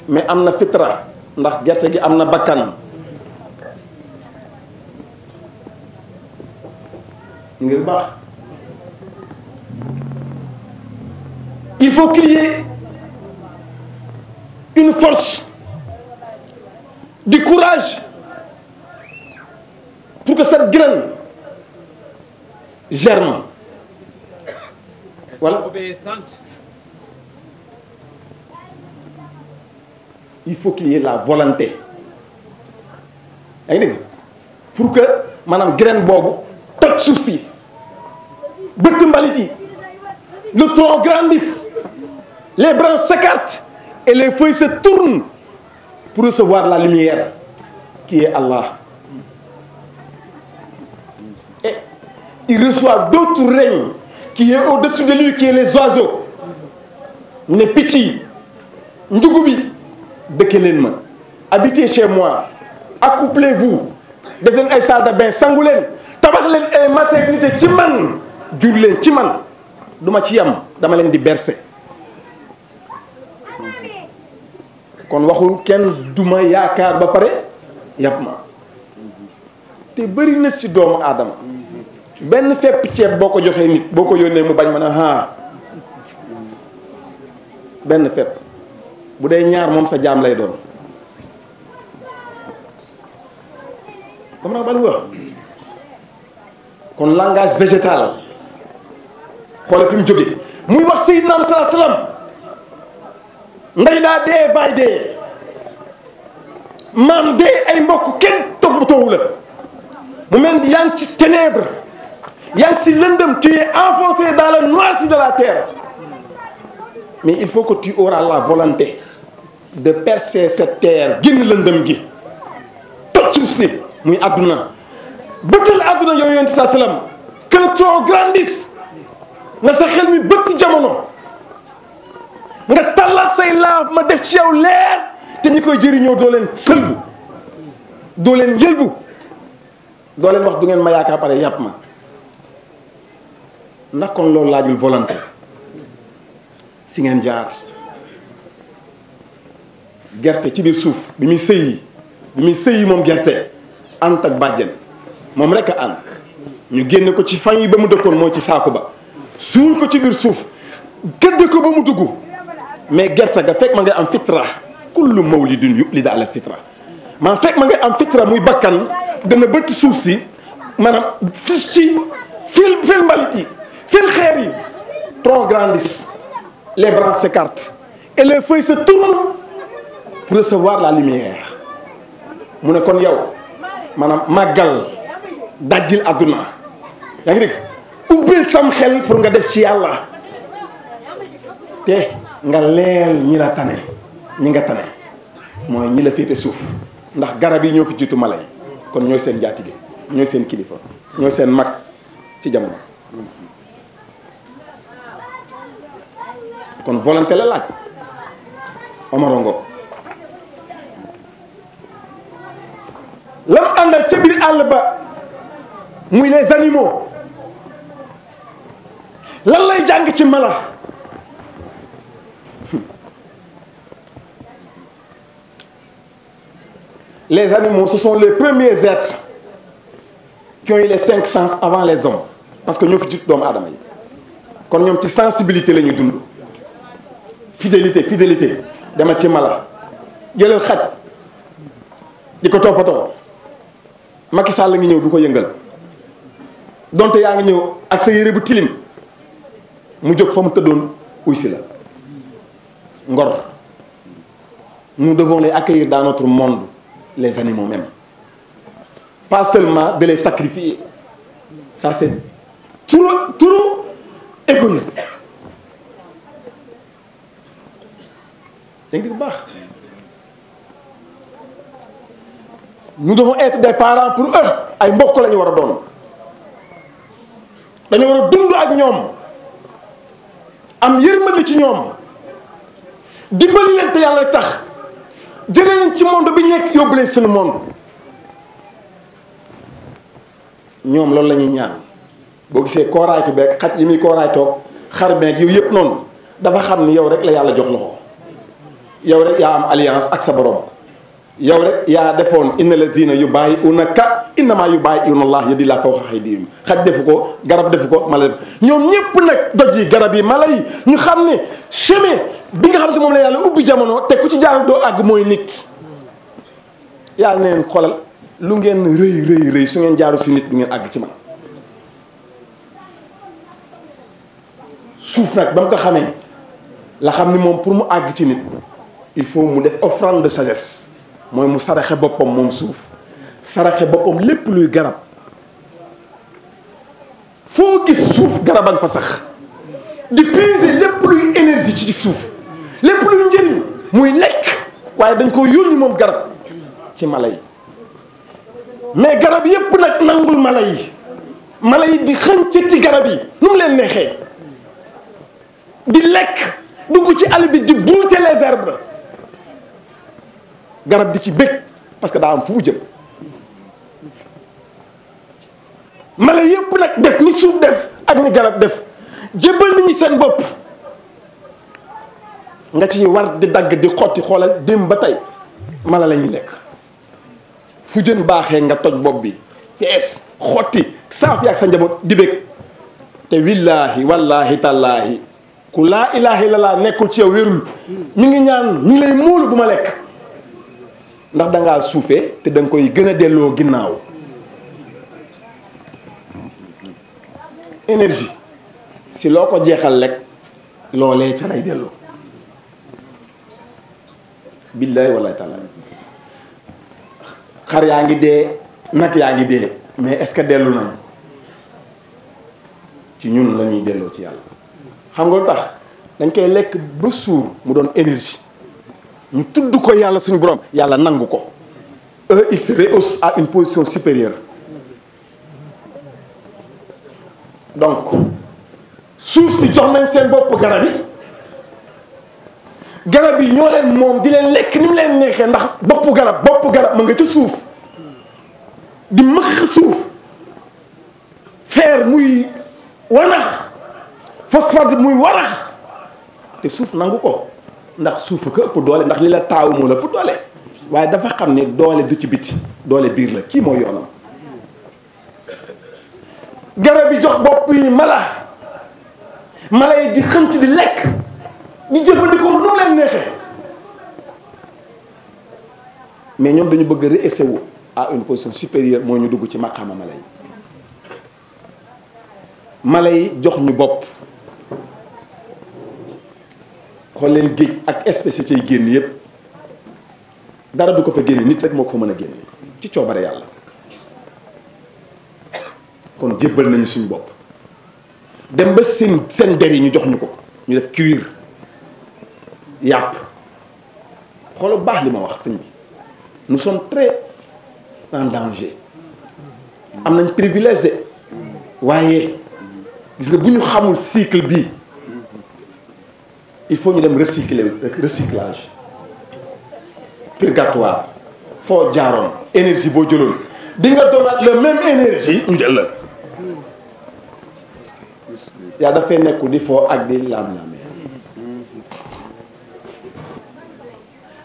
mais am na fitra ndax gerte gi am na bakkan ñu ngi baax il faut qu'il y ait une force du courage pour que cette graine germe. Voilà. Il faut qu'il y ait la volonté. yaa ngi dégg pour que maanaam graine boobu toj suuf si bëtt mbalit yi le tronc grandisse les branches s'écartent et les feuilles se tournent pour recevoir la lumière qui est Allah. Et il reçoit d'autres règnes qui est au-dessus de lui, qui est les oiseaux. mu ne picc yi njugu bi dëkke leen ma habitez chez moi, accouplez-vous, def leen ay salle de bain, sangu leen, tabax leen ay maternité ci man, jur leen ci man, duma ci yam dama leen di bercer. kon waxul kenn duma yaakaar ba pare yàpp ma te bëri na si doomu aadama benn fepp ceeb boo ko joxee nit boo ko yónnee mu bañ mën a benn fepp bu dee ñaar moom sa jaam lay doon dama naa bal wax kon langage végétal xoolal fi mu jógee muy wax Seydina sallallahu alayhi wasallam ndey daa dee baay dee maam dee ay mbokk kenn toppatoowu la mu mel ni yaa ngi ci ténèbre yaa ngi si lëndëm, tu es enfoncé dans le noirci de la terre, mais il faut que tu auras la volonté de percer cette terre génn lëndëm gi toj suuf si muy àdduna bëttal àdduna yow yonent saa salaam que le tronc grandisse nga sa xel mi bëtt jamono nga tallaat say laaf ma def ci yow leer te ñi koy jëriñoo doo leen sëlbu doo leen yëlbu doo leen wax du ngeen ma yaakaar pare yàpp ma ndax kon loolu laajul volonté si ngeen jaar gerte ci biir suuf bi muy sëyi moom gerte ànd ak bàjjen moom rek a ànd ñu génne ko ci fan yi ba mu dëkkoon moo ci saaku ba suul ko ci biir suuf gëdd ko ba mu dugg mais gerte ga fekk ma ngay am fitra kullu mawlidin yulid ala fitra maa fekk ma ngay am fitra muy bakkan dana bëtt suuf si maanaam ci fil mbalit yi fil xeer yi tronc grandissent, les branches s'écartent et les feuilles se tournent pour recevoir la lumière. mu ne kon yow maanaam màggal dajjil àdduna yaa ngi dégg ubbil sam xel pour nga def ci yàlla te nga leel ñi la tane ñi nga tane mooy ñi la féete suuf ndax garab yi ñoo fi jiitu mala yi kon ñooy seen jaatige ñooy seen kilifa ñooy seen mag ci jamono kon volonté la laaj Omaro Ngo lam àndal ca biir àll ba muy les animaux lan lay jàng ci mala les animaux ce sont les premiers êtres qui ont eu les 5 sens avant les hommes parce que ñoo fi jiitu doomu aadama yi kon ñoom ci sensibilité la ñuy dund fidélité demal ci mala jëlal xaj di ko toppatoo Macky Sall la ngi ñëw du ko yëngal donte yaa ngi ñëw ak sa yére bu tilim mu jóg fa mu tëddoon uy si la ngor nous devons les accueillir dans notre monde les animaux même pas seulement de les sacrifier ça c'est trop égoïste dégg nga bu baax nous devons être des parents pour eux ay mbokk la ñu war a doon dañu war a dund ak ñoom am yërmande ci ñoom dimbali leen te yàlla tax jëlee leen ci monde bi ñu nekk yóbbu leen seen monde ñoom loolu la ñuy ñaan boo gisee kooraaytu beeg xaj yi muy kooraaytoog xar beeg yow yëpp noonu dafa xam ni yow rek la yàlla jox loxo yow rek yaa am alliance ak sa borom yow rek yaa defoon inna lazina yubaayi'unaka innama yubaayi'una Allah yadillahu fawqa aydihim xaj defu ko garab defu ko mala def ñoom ñëpp nag doj yi garab yi mala yi ñu xam ne chemin bi nga xam te moom la yàlla ubbi jamono te ku ci jaar doo àgg mooy nit yàlla neen xoolal lu ngeen rëy su ngeen jaaru si nit du ngeen àgg ci man suuf nag ba mu ko xamee la xam ni moom pour mu àgg ci nit il faut mu def offrande de sagesse mooy mu saraxe boppam moom suuf saraxe boppam lépp luy garab foo gis suuf garabang fa sax di puiser lépp luy énergie ci suuf lépp luy njëriñ muy lekk waaye dañ ko yónni moom garab ci mala yi mais garab yépp nag nangul mala yi di xëncëti garab yi nu mu leen neexee di lekk dugg ci àll bi di buute les herbes garab di ci bëgg parce que daa am fu mu jëm mala yépp nag def ni suuf def ak ni garab def jébbal nit ñi seen bopp nga ci war di dagg di xotti xoolal démb ba tey mala la ñuy lekk fu jën baaxee nga toj bopp bi fees xotti saaf yaag sa njaboot di bëgg te wallaahi wallaahi tallaahi ku laa ilaaha illallaah nekkul ci yow wérul mi ngi ñaan mi ngi lay móolu bu ma lekk ndax dangaa suufee te danga koy gën a delloo ginnaaw énergie si loo ko jeexal lekk loolee ca lay delloo billaay wallaay taala xar yaa ngi dee nag yaa ngi dee mais est-ce que dellu nañ ci ñun la ñuy delloo ci yàlla xam nga lu tax dañ koy lekk ba suur mu doon énergie ñu tudd ko yàlla suñu borom yàlla nangu ko eux ils se rehaussent à une position supérieure donc suuf si jox nañ seen bopp garab yi ñoo leen moom di leen lekk ni mu leen neexee ndax bopp garab ma nga ca suuf di mëq suuf fer muy wanax phosphate muy warax te suuf nangu ko ndax suuf ko ëpp doole ndax li la taawu moo la ëpp doole waaye dafa xam ne doole du ci biti doole biir la kii mooy yoonam garab yi jox bopp yi mala yi di xënc di lekk di jëfandikoo nu leen neexee mais ñoom dañu bëgg rehausser wu à une position supérieure moo ñu dugg ci maqaama mala yi jox ñu bopp xool leen géej ak espèce yi cay génn yépp dara du ko fa génne nit rek moo ko mën a génne ci coobare yàlla kon jébbal nañu suñu bopp dem ba seen der yi ñu jox ñu ko ñu def cuir yàpp xoolal baax li ma wax sëñ bi nous sommes très en danger am nañ privilège de waaye gis nga bu ñu xamul cycle bi il faut ñu dem recyclage purgatoire foo jaaroon énergie boo jëloon di nga doonaat la même énergie ñu jël la yaa dafay nekku di foo ak di laam-laamee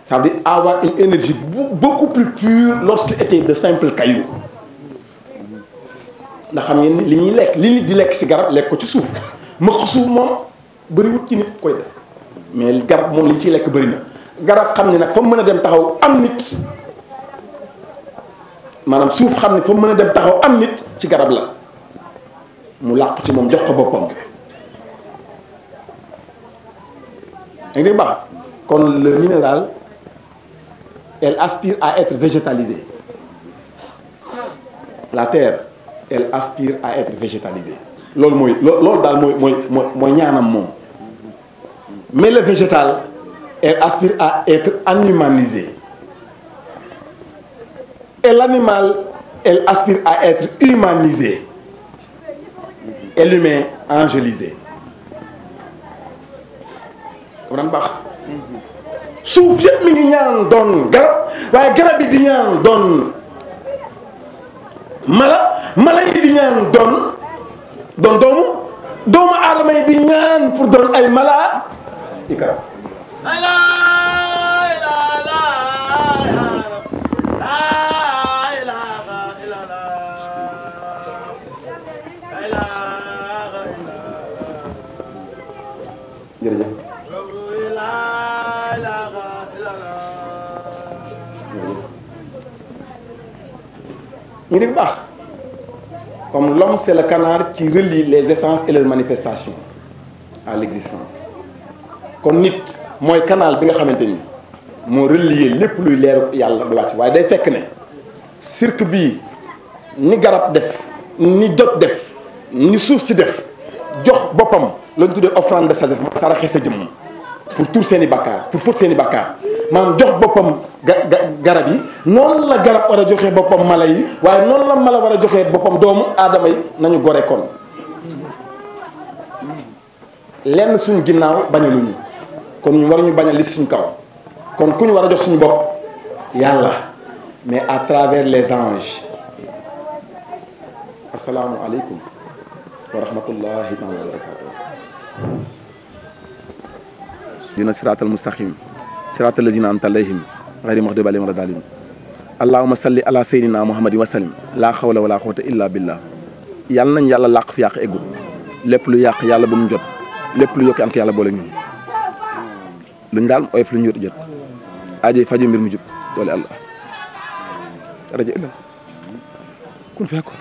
ça veut dire avoir une énergie beaucoup plus pure lorsqu'il était de simples cailloux ndax xam ngeen ni li ñuy lekk li nit di lekk ci garab lekk ko ci suuf mëq suuf moom bëriwut ci nit koy def mais garab moom li ñu ciy lekk bëri na garab xam ne nag fa mu mën a dem taxaw am nit maanaam suuf xam ne fa mu mën a dem taxaw am nit ci garab la mu làqu ci moom jox ko boppam da nga baax kon le minéral elle aspire à être végétalisée la terre elle aspire à être végétalisée loolu mooy loolu daal mooy ñaanam moom mais le végétal elle aspire à être animalisée et l'animal elle aspire à être humanisé et l'humain angélisé comme daan baax suuf yëpp mi ngi ñaan doon garab waaye garab yi di ñaan doon mala yi di ñaan doon doomu aadama yi di ñaan pour doon ay mala ika jërëjëf ñu di baax comme l'homme c'est le canal qui relie les essences et les manifestations à l'existence kon nit mooy canal bi nga xamante ni moo relier lépp luy leeru yàlla du wàcc waaye day fekk ne cirque bii ni garab def ni doj def ni suuf si def jox boppam lañ tuddee offrande de sagesse mooy saraxe sa jëmm pour tuur seen i bakkaar pour fóot seen i bakkaar maanaam jox boppam garab yi noonu la garab war a joxee boppam mala yi waaye noonu la mala war a joxee boppam doomu aadama yi nañu gore kon lenn suñ ginnaaw bañaluñu kon ñu war ñu bañal li suñ kaw kon ku ñu war a jox suñu bopp yàlla mais à travers les anges asalaamu aleykum wa rahmatullahi wa barakatuh dina siraatal mustaqim siraatal lazina an'amta alayhim ghayri maghdubi alayhim wa daalin allahumma salli ala sayyidina muhammadin wa sallim laa hawla wala quwwata illa billah yàlla nañ yàlla làq fi yàq eggul lépp lu yàq yàlla bu mu jot lépp lu yokki am ko yàlla boole ñun luñ daal oyof lu ñu jot aajo faju mbir mu jub doole allah rajo illa kun fekkoon